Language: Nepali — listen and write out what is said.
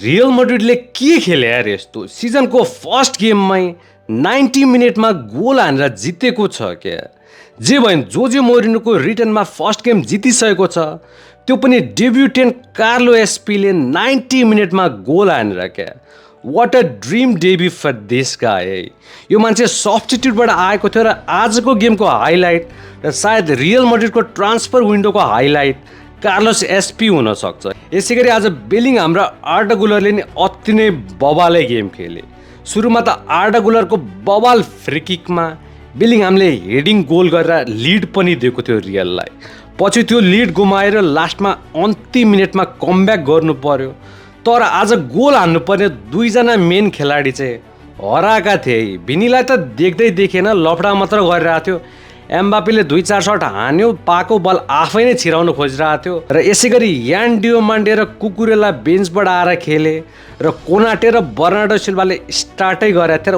रियल मैड्रिडले के खेले यार यस्तो सिजनको फर्स्ट गेममै 90 मिनेटमा गोल हानेर जितेको छ क्या। जे भयो जोजे मोरिनोको रिटर्नमा फर्स्ट गेम जितिसकेको छ, त्यो पनि डेब्युटेन्ट कार्लो एसपीले 90 मिनेटमा गोल हानेर क्या। What a dream debut for this guy है। यो मान्छे सब्स्टिट्युटबाट आएको थियो र आजको गेमको हाइलाइट र सायद रियल मैड्रिडको ट्रान्सफर विन्डोको हाइलाइट कार्लोस एसपी हुन सक्छ। यसै गरी आज बेलिङहाम र आर्डा गुलरले नि अति नै बवालै गेम खेले। सुरुमा त आर्डा गुलरको बवाल फ्री किकमा बेलिङहामले हेडिङ गोल गरेर लिड पनि दिएको थियो रियललाई। पछि त्यो लिड गुमाएर लास्टमा अन्तिम मिनेटमा कमब्याक गर्नु पर्यो। तर आज गोल हान्नुपर्ने दुईजना मेन खेलाडी चाहिँ हराएका थिए। भिनीलाई त देख्दै देखेन, लफडा मात्र गरिरहेको थियो। एम्बापीले 2-4 सट हान्यो, पाको बल आफै नै छिराउन खोजिरहेको थियो। र यसै गरी यान डियोमान्डे र कुकुरेला बेन्चबाट आएर खेले र कोनाटे र बर्नार्डो सिल्भाले स्टार्टै गरेका थिए।